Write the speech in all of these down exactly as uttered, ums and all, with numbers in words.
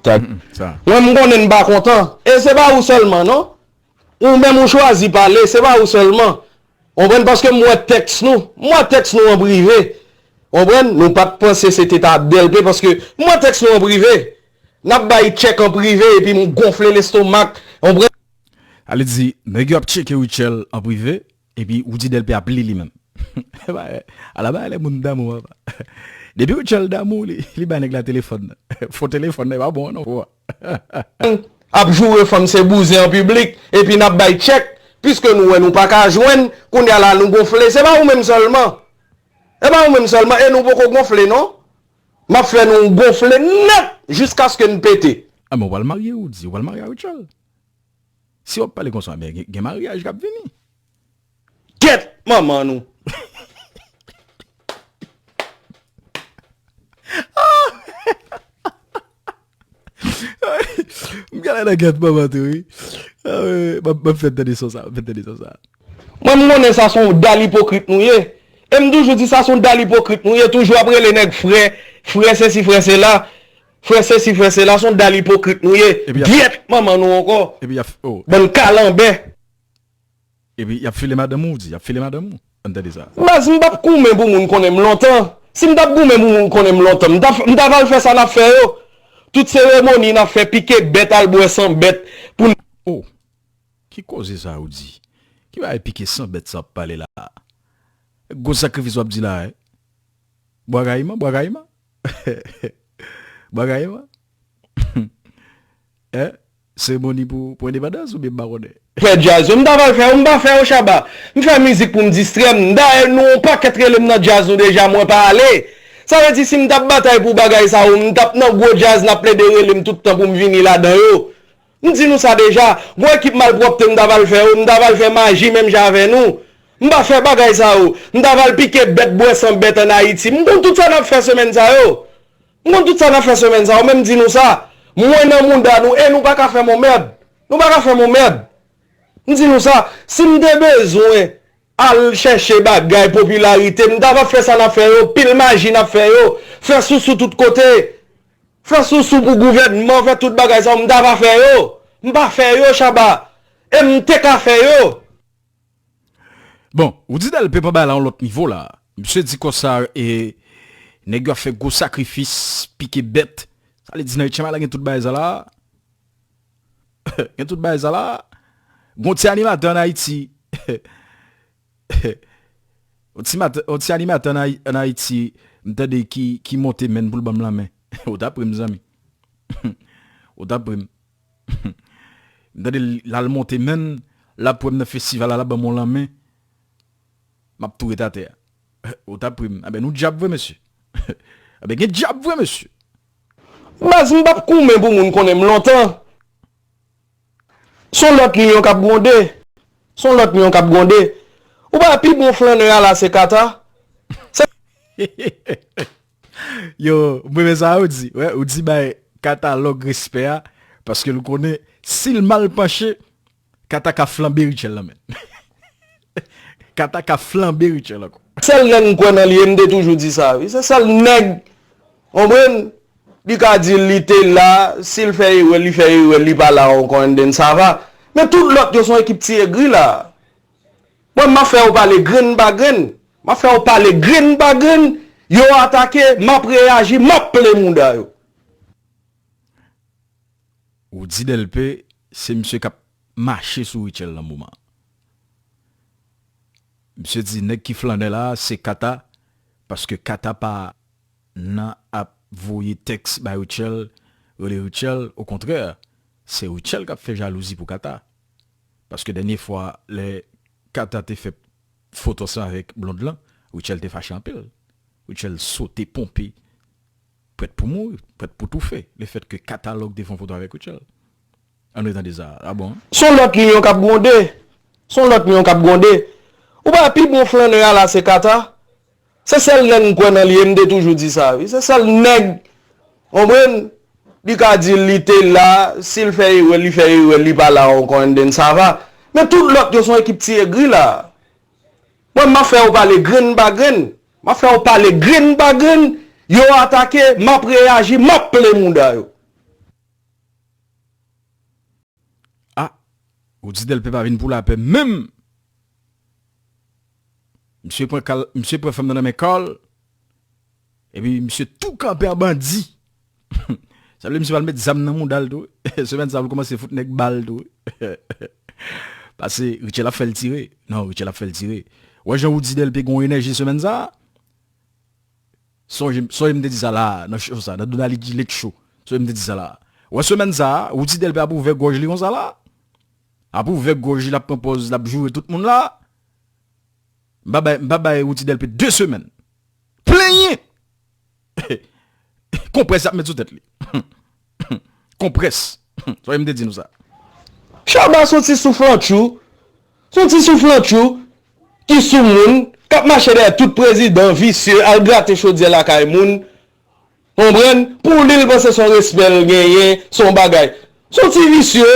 Mwen, m konnen n pa kontan. E se pa ou sèlman, non. Ou menm ou chwazi pale, se pa ou sèlman. Konprann? Paske m wè tèks nou. M wè tèks nou an prive. Konprann? Nou pa t panse se te ta Delpe paske m wè tèks nou an prive. N ap bay tchèk an prive epi m gonfle lestomak. Konprann? Ale di, nèg yo ap tcheke Rutshelle an prive, epi Roody Delpe ap li li menm. Ala bagay lè moun damou, papa. Depi Rutshelle damou, li, li bay nèg la telefòn nan. Fo telefòn nan, e pa bon an non, bro. Ap joure fanm se bouzen an piblik, epi n ap bay tchèk, piske nou wè nou pa ka jwenn, kounye a la nou gonfle. Se pa ou menm sèlman. Se pa ou menm sèlman, e nou poko gonfle non. M ap fè nou gonfle nèt jiskaske n pete. A men w pral marye Roody, w pral marye a Rutshelle. Si w ap pale konsa, men gen, gen maryaj k ap vini. Gèt manman nou. M genlè nan gèt manman tou, wi. Ah, wi, m ap, m ap fè tande son sa, m ap fè tande son sa. Mwen, m konnen sa se yon dal ipokrit nou ye. E m toujou di sa se yon dal ipokrit nou ye. Toujou ap rele nèg frè, frè sesi, frè sela. Frè sesi, frè sela, se yon dal ipokrit nou ye. Epi y ap, gyèt manman nou ankò. Epi y ap, oh. Bann kalanbè. Epi y ap file madanm ou, di, y ap file madanm ou. Ann tande sa. Baz, m p ap goumen pou moun konnen m lontan. Si m t ap goumen pou moun konnen m lontan, m ta, m ta pral fè sa n ap fè yo. Tout seremoni n ap fè, pike bèt, al bwè san bèt pou n. Oh, ki koze sa ou di? Ki bagay pike san bèt sa w ap pale la a? Gwo sakrifis w ap di la a, wi. Bwa Kayiman, Bwa Kayiman. Bwa Kayiman. Eh, seremoni pou, pou endepandans oubyen m pa konnen? Fè djaz yo, m ta pral fè yo, m pa fè yo Shabba. M fè mizik pou m distrè m. Dayè, nou yon pakèt rele m nan djaz nou deja, mwen pa ale. Sa vle di, si m t ap batay pou bagay sa yo, m t ap nan gwo djaz, n ap plede rele m tout tan pou m vini ladan yo. M di nou sa deja, gwo ekip malpwòpte m ta pral fè yo, m ta pral fè maji menm jan avè nou. M pa fè bagay sa yo. M ta pral pike bèt, bwè san bèt ann Ayiti. M konn tout sa n ap fè semèn sa yo. M konn tout sa n ap fè semèn sa yo, men m di nou sa. Mwen nan mouda nou e nou pa ka fè m on mèd. Nou pa ka fè m on mèd. M di nou sa, si m te bezwen al chèche bagay, popilarite, m ta p ap fè sa n ap fè yo, pil maji n ap fè yo, fè sousou tout kote. Fè sousou pou gouvènman, fè tout bagay sa yo, m ta pa fè yo. M pa fè yo, Shabba. E m te ka fè yo. Bon, Roody Delpe pran bagay la yon lòt nivo la. Misye di konsa, e, nèg yo ap fè gwo sakrifis, pike bèt. Sa vle di nan Etchanm la gen tout bagay sa la. Gen tout bagay sa la. Gon ti animatè ann Ayiti. Yon ti mat-, yon ti animatè ann Ayi-, ann Ayiti, m tande ki, ki monte menn pou l ban m lanmen. Ou ta pri m, zanmi. Ou ta pri m. M tande l, l al monte menn, l ap wè m nan festival la, l ap ban m yon lanmen. M ap tou ret atè a. Ou ta pri m. Anben, nou dyab vre, mesye. Anben, gen dyab vre, mesye. Baz, m p ap goumen pou moun konnen m lontan. Se yon lòt lyon k ap gwonde. Se yon lòt lyon k ap gwonde. Ou pa wè pi bon flannè a la se Kata? Se Yo, m renmen sa ou di. Wè, ou di bay Kata lòg respè a, paske l konnen si l mal panche, Kata ka flanbe Rutshelle lan menm. Kata ka flanbe Rutshelle ankò. Sèl nèg m kwè nan li, e m te toujou di sa, wi. Se sèl nèg, konprann, li ka di li te la, si l fè erè, li fè erè, li pa la ankò, and then sa va. Men tout lòt yo se yon ekip ti egri la. Mwen, m ap fè yo pale grenn pa grenn. M ap fè yo pale grenn pa grenn. Yo atake, m ap reyaji, m ap plen mouda yo. Roody Delpe, se misye k ap mache sou Rutshelle nan moman. Misye di nèg ki flannè la, se Kata, paske Kata pa nan ap voye tèks bay Rutshelle, rele Rutshelle, okontrè, se Rutshelle k ap fè jalouzi pou Kata. Paske dènye fwa, lè Kata te fè foto ansanm avèk Blonde lan, Rutshelle te fache anpil. Rutshelle sote ponpe, prèt pou mouri, prèt pou toufe, lefètke Kata lòg te fè yon foto avèk Rutshelle. Ann retande sa, a bon? Se yon lòt lyon k ap gwonde. Se yon lòt lyon k ap gwonde. Ou pa wè pi bon flannè a la se Kata? Se sèl nèg m kwè nan li, e m te toujou di sa, wi. Se sèl nèg, konprann, li ka di li te la, si l fè erè, li fè erè, li pa la ankò, and then sa va. Men tout lòt yo se yon ekip ti egri la. Mwen, m ap fè yo pale grenn pa grenn. M ap fè yo pale grenn pa grenn. Yo atake, m ap reyaji, m ap plen mouda yo. Ou di Dèlpe pa vin pou lapè menm. Misye pran kal, misye pran fanm nan nan men Carl. Epi misye tou kanpe an bandi. Sa vle misye pral met zam nan mouda l tou. Semèn sa pou l kòmanse fout nèg bal tou. Pase Richel ap fè l tire. Non, Richel ap fè l tire. Wè jan ou di Dèlpe gon enèji semèn sa. Sonje, sonje m te di sa la, nan show sa, nan Donali Gilet Show. Sonje m te di sa la. Wè semèn sa, ou di Dèlpe ap ouvè gòj li konsa la. Ap ouvè gòj li, l ap pran pòz, l ap joure tout moun la. M pa bay, m pa bay Roody Delpé de semèn. Plenyen! Konprès y ap met sou tèt li. Konprès. Sa m te di nou sa. Shabba se yon ti souflantchou. Se yon ti souflantchou ki sou moun, k ap mache dèyè tout prezidan, visye, al grate chodyè lakay moun. Konprann? Pou li, l panse se yon respè l genyen, se yon bagay. Se yon ti visye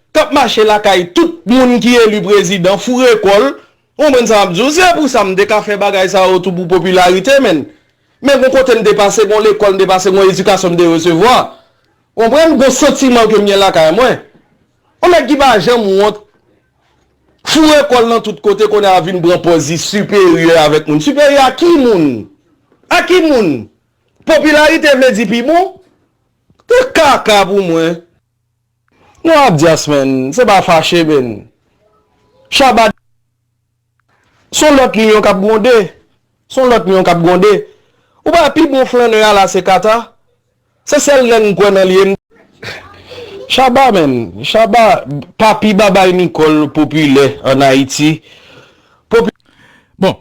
k ap mache lakay tout moun ki eli prezidan, foure kò l. Konprann sa m ap di w? Se pou sa m te ka fè bagay sa yo tou pou popilarite, menn. Men gon kote m te pase, gon lekòl m te pase, gon edikasyon m te resevwa. Konprann? Gon santiman ke m gen lakay mwen. Yon nèg ki pa janm wont, foure kò l nan tout kote, kounye a vin pran pòz li siperyè avèk moun. Siperyè a ki moun? A ki moun? Popilarite vle di pi bon? Te kaka pou mwen. Nou ap dyas, menn, se pa fache, menn. Shabba, se yon lòt lyon k ap gwonde. Se yon lòt lyon k ap gwonde. Ou pa pi bon flannè a la se Kata. Se sèl nèg m kwè nan li. Shabba, menn. Shabba, papi babay Nicole popilè ann Ayiti. Popi- Bon,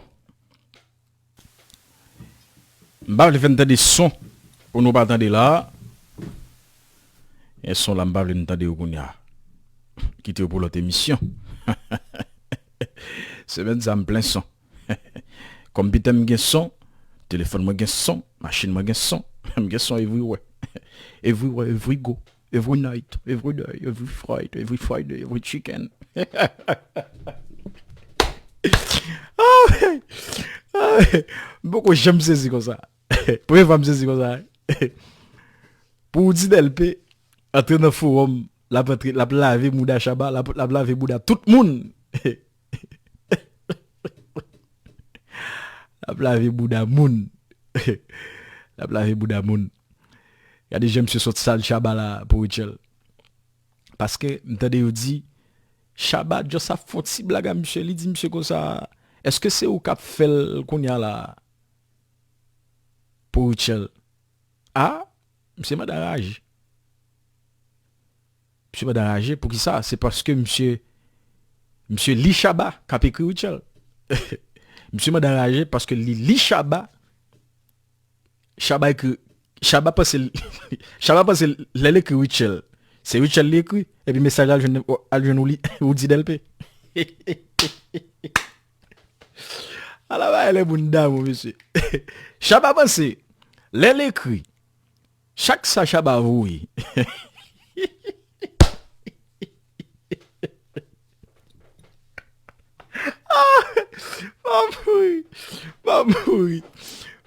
m pa vle fè n tande son pou nou pa tande la. Gen son la m pa vle n tande yo kounye a. Kite yo pou lòt emisyon. Semèn sa m plen son. Konpitè m gen son, telefòn mwen gen son, machin mwen gen son. M gen son everywhere. Everywhere, every go. Every night, every day, every Friday, every Friday, every chicken. Ah, ah, m poko janm sezi konsa. Premye fwa m sezi konsa. Pou Roody Delpé antre nan fowòm, l ap antre, l ap lave mouda Shabba, l ap, l ap lave mouda tout moun. L ap lave mouda moun. L ap lave mouda moun. Gade jan misye sot sal Shabba la pou Rutshelle. Paske m tande yo di, Shabba just ap fè yon ti blag a misye, li di misye konsa, èske se ou k ap fè l kounye a la pou Rutshelle? A, misye mande anraje. Misye mande anraje, poukisa? Se paske misye, misye li Shabba k ap ekri Rutshelle. Misye mande anraje paske li li Shabba. Shabba ekri, Shabba panse l, Shabba panse l, lè l ekri Rutshelle, se Rutshelle li ekri, epi mesaj la al jwenn, al jwenn Roody Delpé. Ala bagay lè moun damou, mesye. Shabba panse, lè l ekri, chak sa Shabba voye. M ap mouri. M ap mouri.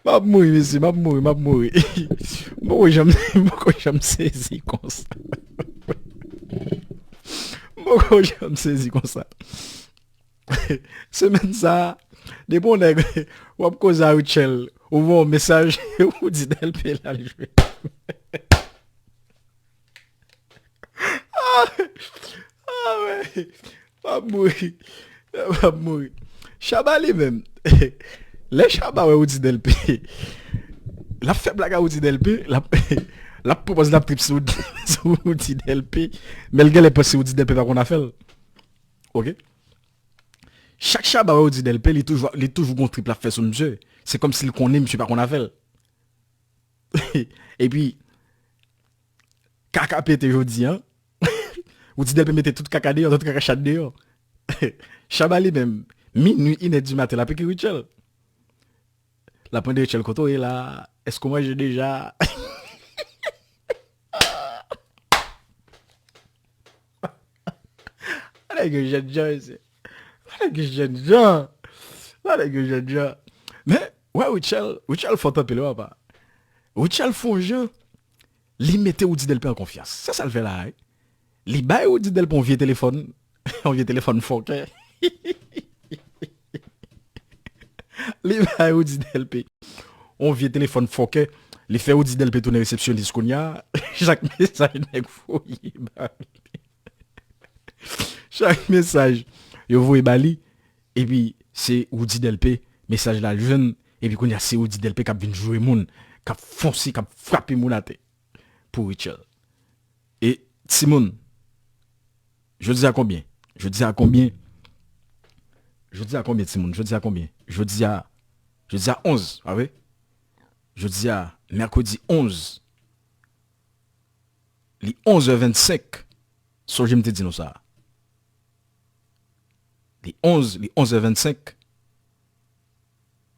M ap mouri, mesye. M ap mouri, m ap mouri. M poko janm, m poko janm sezi konsa. M poko janm sezi konsa. Semèn sa, depi yon nèg, w ap koze a Rutshelle, ou voye yon mesaj, ou di Delpé l al jwe. Ah, ah, men. M ap mouri. M ap mouri. Shabba li menm. Lè Shabba wè Roody Delpé, l ap fè blag a Roody Delpé, l ap, l ap pran pòz l ap trip sou, sou Roody Delpé, men l genlè panse Roody Delpé pa konn afè l. Oke? Chak Shabba wè Roody Delpé, li toujou, li toujou gon trip l ap fè sou misye. Se kòmsi l konnen misye pa konn afè l. Epi, kaka pete jodi a. Roody Delpé mete tout kaka deyò, tout kaka chat deyò. Shabba li menm, minui, inè di maten, l ap ekri Rutshelle. L ap mande Rutshelle, kote w ye la? Èske w manje deja? Nèg yo jènjan, mesye. Nèg yo jènjan. Nèg yo jènjan. Men, wè, Rutshelle, Rutshelle fò tanpe l, papa. Rutshelle fè yon jan, li mete Roody Delpé an konfyans. Se sa l fè la, wi. Li bay Roody Delpé yon vye telefòn. Yon vye telefòn fòkè. Li bay Roody Delpé yon vye telefòn fòkè. Li fè Roody Delpé tounen resepsyonis kounye a. Chak mesaj nèg voye ba li. Chak mesaj yo voye ba li. Epi se Roody Delpé, mesaj la l jwenn. Epi kounye a se Roody Delpé k ap vin joure moun, k ap fonse, k ap frape moun atè pou Rutshelle. E timoun, jodi a konbyen? Jodi a konbyen? Jodi a konbyen, timoun? Jodi a konbyen? Jodi a, jodi a onz, pa vre? Jodi a, mèkredi onz. Li onz è vennsenk. Sonje m te di nou sa. Li onz, li onz è vennsenk.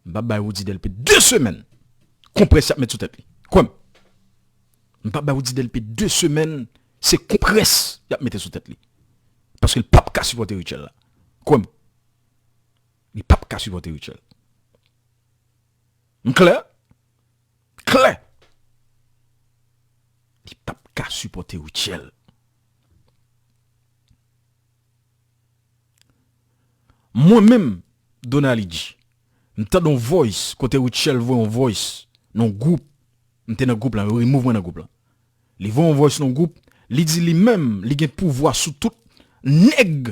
M p ap bay Roody Delpé de semèn konprès y ap met sou tèt li. Kwè m. M p ap bay Roody Delpé de semèn, se konprès y ap mete sou tèt li. Paske l p ap ka sipòte Rutshelle la. Kwè m. Li p ap ka sipòte Rutshelle. M klè? Klè! Li p ap ka sipòte Rutshelle. Mwen menm, Donald Idji, m tande yon voice kote Rutshelle voye yon voice nan yon gwoup. M te nan gwoup lan, yo remove mwen nan gwoup lan. Li voye yon voice nan yon gwoup, li di li menm, li gen pouvwa sou tout nèg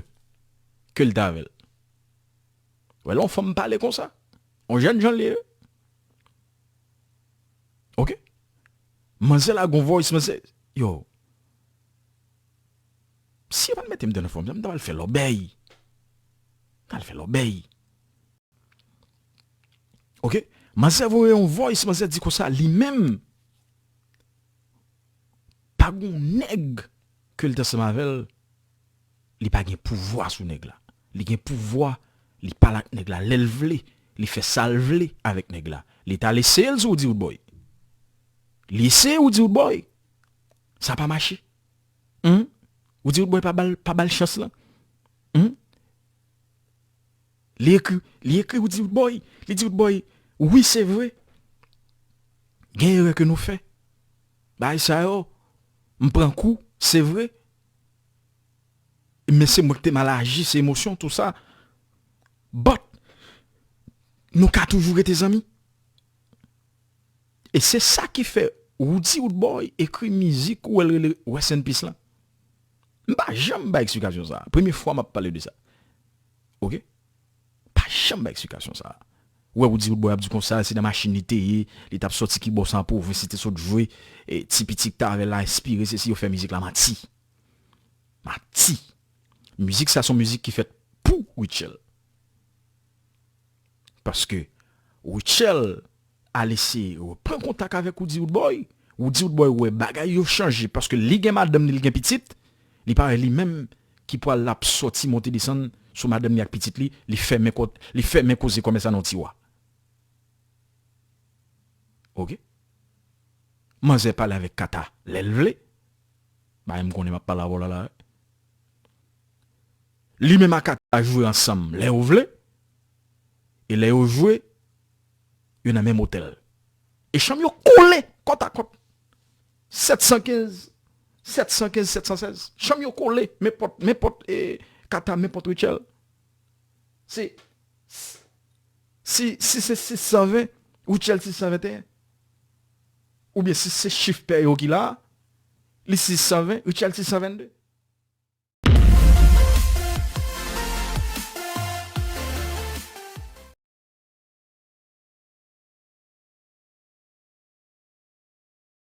ke l t avè l. Wè, lè yon fanm pale konsa, yon jèn jan l ye. Ok? Manzè la gon voice, manzè. Yo. Si yo pa t mete m nan fòm sa, m ta pral fè lòbèy. M ta pral fè lòbèy. Ok? Manzè voye yon voice, manzè di konsa, li menm, pa gon nèg ke l t ansanm avè l, li pa gen pouvwa sou nèg la. Li gen pouvwa, li pale ak nèg la lè l vle, li fè sa l vle avèk nèg la. Li t al eseye l sou Roody Roodboy. Li eseye Roody Roodboy. Sa pa mache. Humm? Roody Roodboy pa ba l, pa ba l chans lan. Humm? Li ekri, li ekri Roody Roodboy. Li di Roodboy, wi, se vre. Gen erè ke nou fè. Bagay sa yo, m pran kou, se vre. Men se mwen ki te mal aji, se emosyon, tou sa. But, nou ka toujou rete zanmi. E se sa ki fè Roody Roodboy ekri mizik ou wè l rele Rest in Peace lan. M pa janm bay eksplikasyon sa. Premye fwa m ap pale de sa. Ok? Pa janm bay eksplikasyon sa. Ou wè Roody Roodboy ap di konsa, se nan machin li te ye, li t ap sòti ki bò sa an pwovens, li te sot jwe, e, ti piti ki t avè l la enspire, se si yo fè mizik la, manti. Manti. Mizik sa se yon mizik ki fèt pou Rutshelle. Paske Rutshelle al eseye reprann kontak avèk Roody Roodboy. Roody Roodboy wè bagay yo chanje paske li gen madanm li, li gen pitit. Li pa wè li menm ki pral ap sòti monte desann sou madanm li ak pitit li, li fèmen kòt, li fèmen koze kòmès la nan yon tiwa. Ok? Manzè pale avèk Kata lè l vle. Bagay m konnen m ap pale avè w la la. Li menm ak Kata jwe ansanm lè yo vle. E lè yo jwe, yo nan menm otèl. E chanm yo kole kòt a kòt. Sèt san kenz, sèt san kenz, sèt san sèz. Chanm yo kole, men pòt, men pòt, e, Kata, men pòt Rutshelle. Se, si, si se sis san ven, Rutshelle sis san venteyen. Oubyen si se chif pè yo ki la, li sis san ven, Rutshelle sis san vennde.